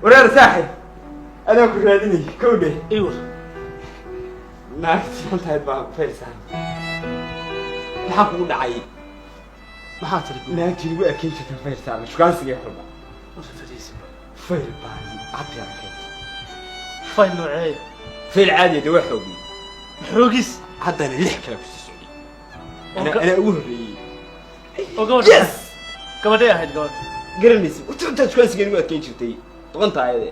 Wareer saaxib, adaan ku raadinay, kowdhe. Iwar. Naagti xuntahayd baa fayl saaran. Maxaa kugu dhacay? Maxaa tiri? Naagtii lagu arkin jirta fayl saaran, shukaansigay xulba. Warka fadhiisi. Fayl baan cabdi arkay. Fayl nooceeya? Fayl caadiya de, waa xoogay. Xoogis? Haddana lix kale kusii socday. Oo Anaa ugu horreeyey. Oo gabadh? Yes. Gabadhay ahayd gabadh? Garanaysa intaad shukaansiga lagu adkeyn jirtay, doqonta ayade.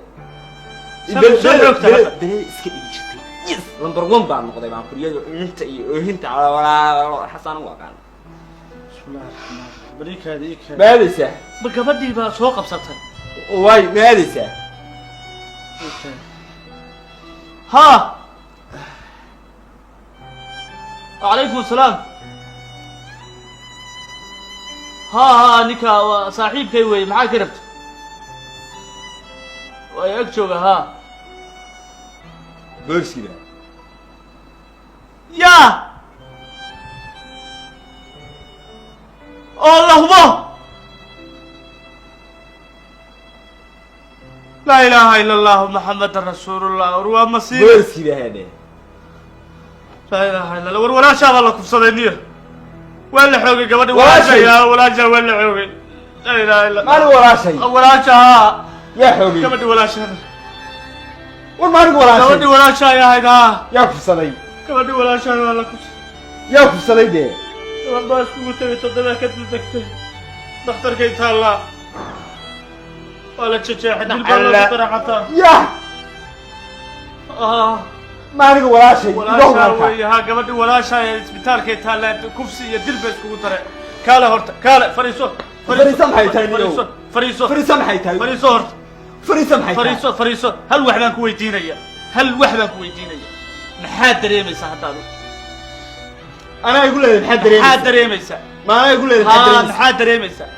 Soo xoogta hadda. Bele iska dhigi jirtay. Yes, number one baan noqday baan kuriyada inta iyo oohinta xasaan u aqaan. Bismillahi raxmaani raxiim. Bariikaada ii keen. Ma aadaysaa? Ma gabadhii baa soo qabsatay? Waay, ma aadaysaa? Ii keen. Ha, wacalaykum asalaam. Ha ha, ninka waa saaxiibkay weeye. Maxaa ka rabta? Waa ag jooga ha. Booliskiiba. Ya, oo la hubo. Laa ilaaha ila allahu, maxamedan rasuulullah. War waa masiibo. Booliskiiba haadhe. Laa ilaaha illa allah. War walaashaa baa la kufsaday niyo, waa la xoogay gabadhi. Walaashay? Walaasha, walaashaa waa la xoogay. Laa ilaaha illa. Maalin walaashay? Walaasha haa. Yaa xoogay? Gabadhi walaashaada. War maalin walaashay? Gabadhi walaasha ay ahayd haa. Yaa kufsaday? Gabadhi walaashaada waa la kufsaday. Yaa kufsaday dee? Gabadh baa iskugu tegay, toddoba ka dul degtay, dhakhtarkay taallaa, waa la jejeexay, dil baa loogu daray xataa. Yaa? Ah. Maaniga walaashay? Walaashaa weeye haa. Gabadhi walaashaa ee isbitaalkay taallaa, kufsi iyo dil bay iskugu daray. Kaale horta, kaale fadhiiso. Fadhiiso maxay tahay, niyow? Fadhiiso, fadhiiso. Fariisa maxay tahay? Fadhiiso horta. Fariisa maxay tahay? Fadhiiso, fadhiiso. Hal wax baan ku weydiinaya, hal wax baan ku weydiinaya. Maxaad dareemaysaa hadda adigu? Anaa igu leedahay maxaad Maxaad dareemaysaa? dareemaysaa? Ma anaa igu leedahay maxaad Haa. dareemaysaa? Maxaad dareemaysaa?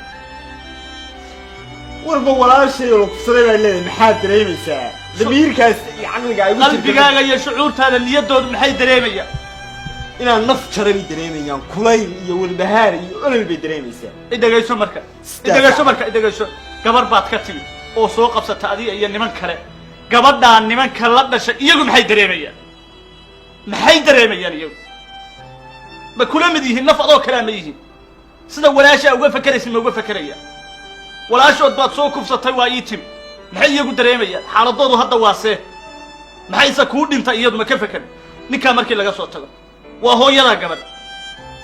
Warba walaashay oo la kufsaday baa leedahay, maxaad dareemaysaa? Damiirkaas iyo caqliga ay ugu jirta. Qalbigaaga iyo shucuurtaada, niyadoodu maxay dareemayaan? Inaan naf jaray bay dareemayaan, kulayl iyo walbahaar iyo olol bay dareemaysaa. Idhegayso marka. Idhegayso marka, idhegayso. Gabar baad ka timi oo soo qabsata adiga iyo niman kale. Gabadhaa nimanka la dhashay iyagu maxay dareemayaan? Maxay dareemayaan iyagu? Ma kula mid yihiin? Naf adoo kalea ma yihiin? Sida walaashaa uga fakeraysa ma uga fakerayaan? Walaashood baad soo kufsatay, waa ii timi. Maxay iyagu dareemayaan? Xaaladoodu hadda waa see? Maxayse kuu dhintay iyadu? Ma ka fekerin? Ninkaa markii laga soo tago, waa hooyadaa gabadh,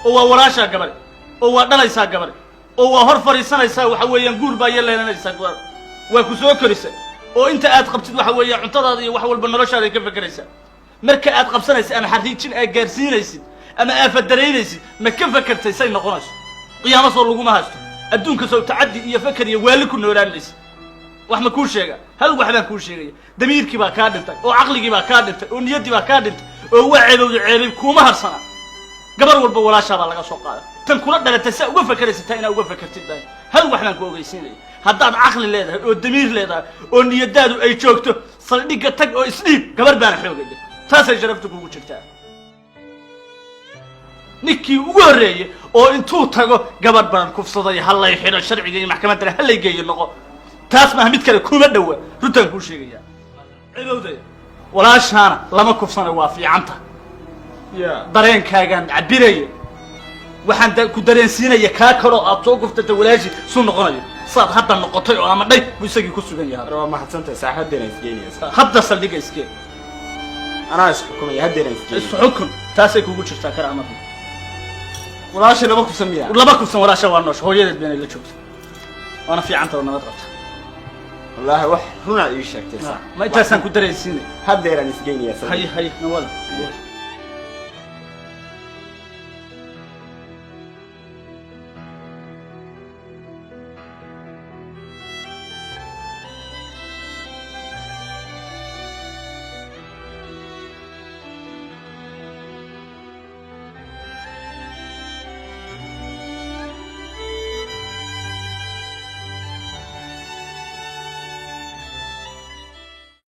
oo waa walaashaa gabadh, oo waa dhalaysaa gabadh, oo waa hor fadhiisanaysaa. Waxa weeyaan guur baa iyo leelanaysaa gabadh. Waa ku soo korisay, oo inta aad qabtid waxa weeyaan cuntadaada iyo wax walba noloshaada ay ka fekeraysaa. Marka aad qabsanaysid ama xariijin aad gaarsiinaysid ama aafadaraynaysid, ma ka fekertay say noqonayso? Qiyaamo soo laguma haysto adduunka. Sow tacaddi iyo feker iyo waali ku noolaan maysid. Wax ma kuu sheega? Hal wax baan kuu sheegaya. Damiirkii baa kaa dhintay, oo caqligii baa kaa dhintay, oo niyaddii baa kaa dhintay, oo waa ceebowda. Ceebay kuuma harsana. Gabar walba walaashaa baa laga soo qaaday. Tan kula dhalatay saa uga fakeraysataa inaa uga fakertid baa. Hal wax baan ku ogeysiinaya: haddaad caqli leedahay oo damiir leedahay oo niyadaadu ay joogto, saldhigga tag oo isdhiib. Gabar baana xoogaya, taasay sharafta kugu jirtaa. Ninkii ugu horreeyey oo intuu tago "gabadh baan kufsaday, hallay xidho, sharciga iyo maxkamaddana hallay geeyo" noqo. Taas maaha, mid kale kuma dhowa. Runtaan kuu sheegaya, cibowdaya. Walaashaana lama kufsana, waa fiicanta. Ya. Dareenkaagaan cabiraya, waxaan ku dareensiinaya kaa kaloo aad soo kuftata walaashi suu noqonayo. Saad hadda noqotay oo amadhay buu isagii ku sugan yahay. War waa mahadsantahay saaxiib, haddeena isgeynaysa. Hadda saldhigga iskee. Anaa isxukumaya, haddeena isgeynaya. Isxukun, taasay kugu jirtaa karaamadu. Walaashay lama kufsan miya? Laba kufsan. Walaasha waa noosha, hooyadeed bayna la joogta, waana fiicanta oo nabad qabta. Wallaahi wax runaa ii sheegtay saaxiib. Ma intaasaan ku dareensiinaya. Haddeeraan isgeynaya. Hay hay, nawada.